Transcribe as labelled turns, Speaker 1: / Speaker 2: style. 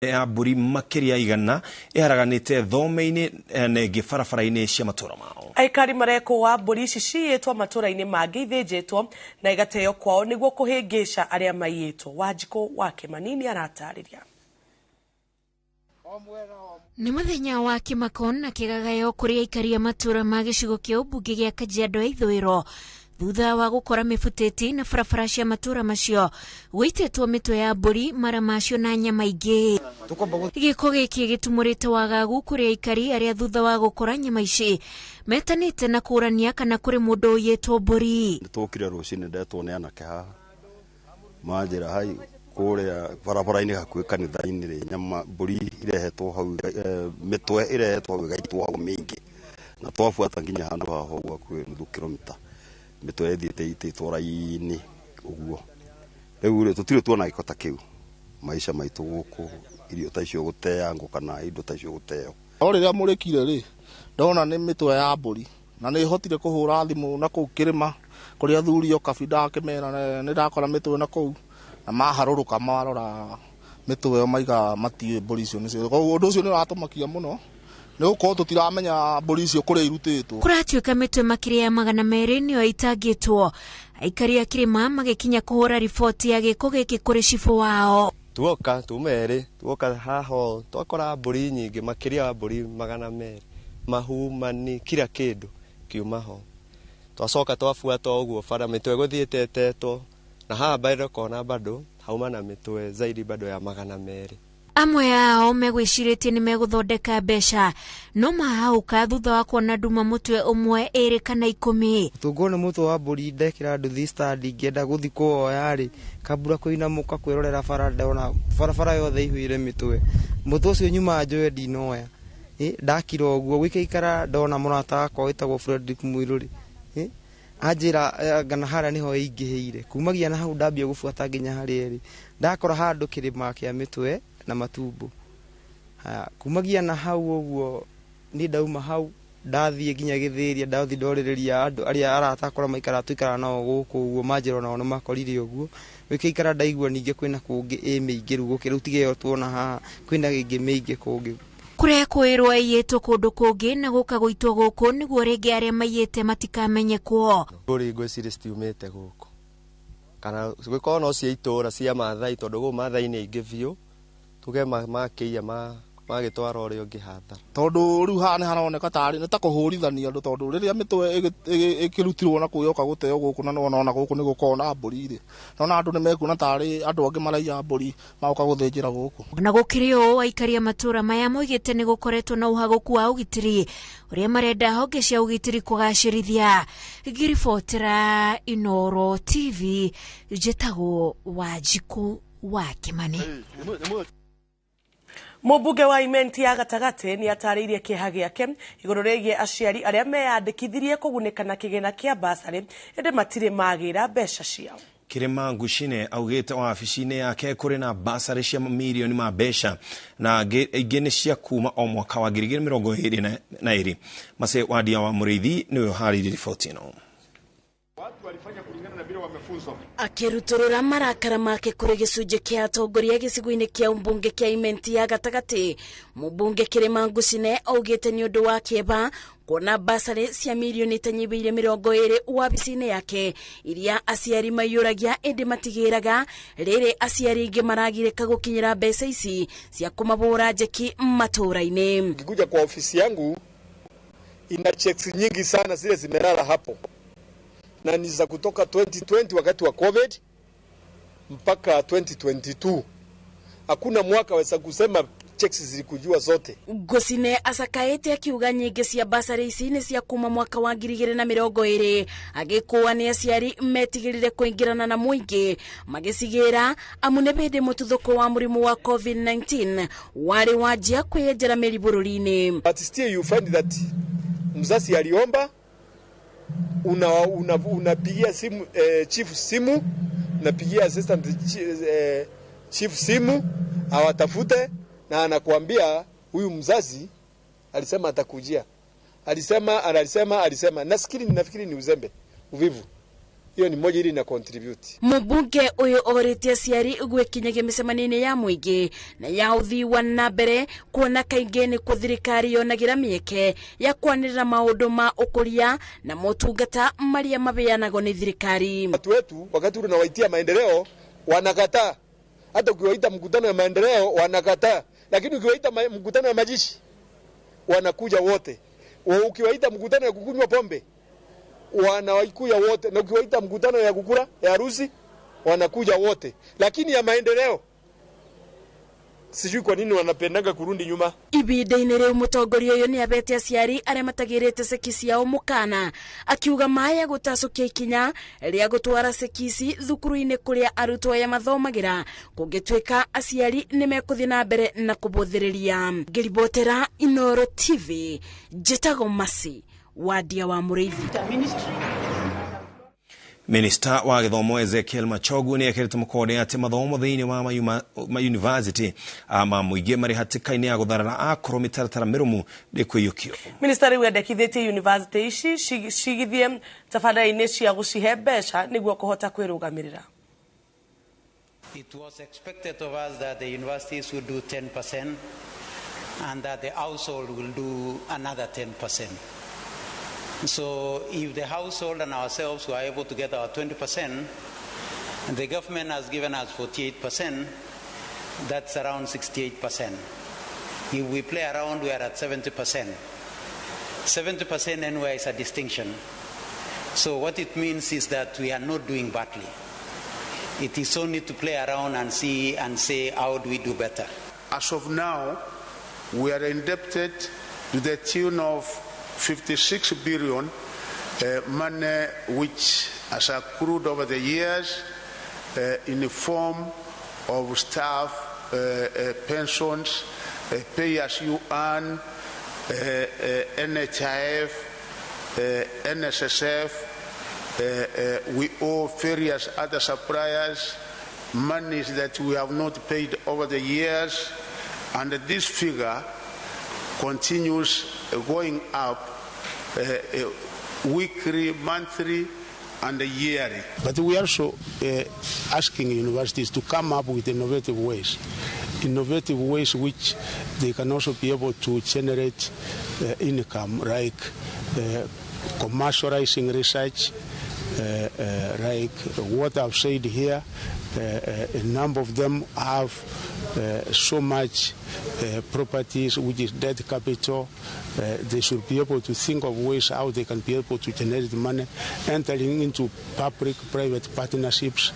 Speaker 1: Ya mbũri makĩria 100 ĩharaganĩte thome-inĩ na ĩngĩ barabara-inĩ cia matũra mao.
Speaker 2: Aikari marekũa mbũri ici ciyĩtwo matũra-inĩ mangĩ ithĩnjĩtwo na igateo kwao nĩguo kũhĩngĩca arĩa maiyĩtwo. Wanjikũ wa Kĩmanini aratarĩria.
Speaker 3: Nĩ mũthenya wa kĩmako na kĩgagayo kũrĩ aikari a matũra ma gĩcigo kĩa ũmbunge gĩa Kajiado ya ithũĩro thutha wa gũkora mĩbutĩti na barabara cia matũra macio gũitĩtwo mĩtwe ya mbũri, mara macio na nyama ingĩ. Gĩko gĩkĩ gĩtumũrĩte wagagu kũrĩ aikari arĩa thutha wa gũkora nyama ici metanĩte na kũrania kana kũrĩ mũndũ ũiyĩtwo mbũri.
Speaker 4: Nĩtũkire rũcinĩ ndetwo nĩ anake haha manjĩra hai kũrĩa barabara-inĩ hakuhĩ kanitha-inĩ rĩ nyama mbũri irehetwo hau, mĩtwe irehetwo hau ĩgaitwo hau mĩingĩ, na twabuata nginya handũ haha ũguo hakuhĩ nuthu kilomita mĩtwe ĩthiĩte ĩitĩtwo raini ũguo. Rĩu rĩ tũtirĩ tuona gĩko ta kĩu maisha maitũ gũkũ, irio ta icio gũteangwo kana indo ta icio gũteo.
Speaker 5: O rĩrĩa mũrĩkire rĩ ndona nĩ mĩtwe ya mbũri na nĩ hotire kũhũra thimũ na kũu kĩrĩma kũrĩa athuri o kabinda akĩmera nĩ ndakora mĩtwe na kũu, na maharũrũka marora mĩtwe ĩyo maiga matiũĩ mbũri icio nĩcio. Koguo ũndũ ũcio nĩ ũratũmakia mũno nĩ gũkorwo tũtiramenya mbũri icio kũrĩa irutĩtwo.
Speaker 3: Kũratuĩka mĩtwe makĩria ya 200 nĩyo ĩtangĩtwo. Aikari a kĩrĩma magĩkinya kũhũra riboti ya gĩko gĩkĩ kũrĩ cibũ wao.
Speaker 6: Tuoka tumerĩ tuoka haha twakora mbũri nyingĩ makĩria ya mbũri 200, mahu mani kila kĩndũ kiuma ho. Twacoka twabuata ũguo bara mĩtwe ĩgũthiĩte ĩtetwo na haha bado kona bado hauma na mĩtwe zaidi bado ya 200.
Speaker 3: Amwe ao megwĩcirĩtie nĩ megũthondeka mbeca no mahauka thutha wa kuona nduma mũtwe ũmwe, 2 kana 10.
Speaker 7: Tũngwo nĩ mũtwe wa mbũri ndekĩra nduthi stand ngĩenda gũthiĩ kũwoya rĩ kambura kũinamũka kwĩrorera bara ndona barabara yothe ĩihũire mĩtwe. Mũtwe ũcio nyuma njoe ndinoya. Ndakira ũguo gũikaikara ndona mũrata wakwa wĩtagwo Fredrick Mũirũrĩ. Anjĩra ngana harĩa nĩho ĩingĩhĩire. Kumagia na hau ndambia gũbuata nginya harĩa ĩrĩ. Ndakora handũ kĩrĩma kĩa mĩtwe na matumbo. Haya, kumagia na hau ũguo ni ndauma hau ndathiĩ nginya gĩthĩria, ndathiĩ ndorĩrĩria andũ arĩa arata akora maikara tũikara nao gũkũ ũguo manjĩra onao nĩmakorire ũguo. Gũikaikara ndaigua ningĩ kwĩna kũngĩ ĩ mĩingĩ rĩu gũkĩra rĩu tiga ĩyo tuona haha kwĩna ĩngĩ mĩingĩ kũngĩ.
Speaker 3: Kũrĩa kwĩrwo aiyĩtwo kũndũ kũngĩ na gũka gũitwo gũkũ nĩguo rĩngĩ arĩa maiyĩte matikamenyekwo.
Speaker 6: Mbũri ngwĩciria citiumĩte gũkũ kana gũkorwo no cia itũra cia Maathai tondũ gũkũ Maathai nĩ aingĩ biũ, tuge makĩiya magĩtwara ũrĩa ũngĩ hathara.
Speaker 5: Tondũ rĩu haha nĩ haroneka tarĩ nĩ ta kũhũrithania andũ tondũ rĩrĩa mĩtwe ĩkĩrutirwo na kũu yoka gũteo gũkũ na nĩwona ona gũkũ nĩ gũkoragwo na mbũri rĩ, nona andũ nĩ mekuona tarĩ andũ angĩ maraiya mbũri magoka gũthĩnjĩra gũkũ.
Speaker 3: Na gũkĩrĩ ũũ aikari a matũra maya moigĩte nĩ gũkoretwo na ũhagũku wa ũgitĩri ũrĩa marenda honge cia ũgitĩri kũgacĩrithia. Ngĩribotera Inooro TV njĩtagwo Wanjikũ wa Kĩmani.
Speaker 2: Mũmbunge wa Imenti ya gatagatĩ nĩ atarĩirie kĩeha gĩake igũrũ rĩgiĩ aciari arĩa meyandĩkithirie kũgunĩka na kĩgĩna kĩa basarĩ ĩndĩ matirĩ magĩra mbeca ciao.
Speaker 1: Kĩrĩma Ngucine augĩte wabici-inĩ yake kũrĩ na basarĩ cia mamirioni ma mbeca na ingĩ nĩ cia kuma o mwaka wa 2022. Mase Wadia wa Mũrĩithi nĩwe ũharĩirie riboti ĩno.
Speaker 8: Akĩrutũrũra marakara make kũrĩ gĩcunjĩ kĩa atongoria gĩcigo-inĩ kĩa ũmbunge kĩa Imenti ya gatagatĩ, mũmbunge Kĩrĩma Ngucine augĩte nĩ ũndũ wa kĩeha kuona basarĩ cia mirioni itanyihĩire 20 wabici-inĩ yake iria aciari maiyũragia ĩndĩ matigĩraga, rĩrĩ aciari aingĩ maragirĩka gũkinyĩra mbeca ici cia kũmabũra njeki matũra-inĩ.
Speaker 9: Ngikuja kwa ofisi yangu ina checks nyingi sana zile zimelala hapo na ni za kutoka 2020 wakati wa COVID mpaka 2022. Hakuna mwaka waweza kusema checks zilikujua zote.
Speaker 8: Ngucine acakaĩte akiuga nyingĩ cia basarĩ ici nĩ cia kuma mwaka wa 2020, agĩkũa nĩ aciari metigĩrire kũingĩrana na mũingĩ magĩcigĩra amu nĩ hĩndĩ mũtuthũko wa mũrimũ wa COVID-19 warĩ wanjia kwĩyenjera mĩri bũrũri-inĩ.
Speaker 9: But still you find that mzazi aliomba, unapigia simu, chief simu, unapigia assistant chief simu awatafute na anakuambia huyu mzazi alisema atakujia. Alisema. Nafikiri ni uzembe, uvivu. Hiyo ni moja ili na contribute.
Speaker 8: Mubunge uyu oritie aciari gwĩkinyagia mĩcemanio-inĩ ya mũingĩ na ya ũthii wa na mbere kuona kaingĩ nĩ kũ thirikari yonagira mĩeke ya kwanĩrĩra maũndũ ma ũkũria na motungata marĩa mabeanagwo nĩ thirikari.
Speaker 9: Watu wetu wakati unawaitia maendeleo wanakataa. Hata ukiwaita mkutano ya maendeleo wanakataa, lakini ukiwaita mkutano ya majishi wanakuja wote. Ukiwaita mkutano ya kukunywa pombe wanakuja wote, na ukiwaita mkutano ya kukula ya harusi wanakuja wote, lakini ya maendeleo sijui kwa nini wanapendaga kurundi nyuma.
Speaker 8: Ibinda-inĩ rĩu mũtongoria ũyũ nĩ abete aciari arĩa matagĩrĩte ceki ciao mũkana, akiuga maya gũtacũkia ikinya rĩa gũtwara ceki ici thukuru-inĩ kũrĩa arutwo aya mathomagĩra kũngĩtuĩka aciari nĩ mekũthiĩ na mbere na kũbũthĩrĩria. Ngĩribotera Inooro TV, njĩtagwo Mercy Wadia wa Mũrĩithi.
Speaker 1: Minista wa gĩthomo Ezekiel Machogu nĩ ekĩrĩte mũkonde atĩ mathomo thĩinĩ wa mayunivasĩtĩ ma mũingĩ marĩ hatĩka-inĩ ya gũtharara akorwo mĩtaratara mĩrũmu ndĩkũiyũkio.
Speaker 2: Minista rĩu endekithĩtie yunivasĩtĩ ici cigithie tabarĩra-inĩ cia gũcihe mbeca nĩguo kũhota kwĩrũgamĩrĩra.
Speaker 10: It was expected of us that the universities would do 10% and that the household will do another 10%. So if the household and ourselves were able to get our 20%, and the government has given us 48%, that's around 68%. If we play around, we are at 70%. 70% anywhere is a distinction. So what it means is that we are not doing badly. It is only to play around and see and say, how do we do better?
Speaker 11: As of now, we are indebted to the tune of 56 billion money which has accrued over the years in the form of staff pensions, pay as you earn, NHIF, NSSF. We owe various other suppliers monies that we have not paid over the years, and this figure continues going up weekly, monthly, and yearly. But we are also asking universities to come up with innovative ways which they can also be able to generate income, like commercializing research, like what I've said here. A number of them have so much properties, which is dead capital. They should be able to think of ways how they can be able to generate money, entering into public-private partnerships.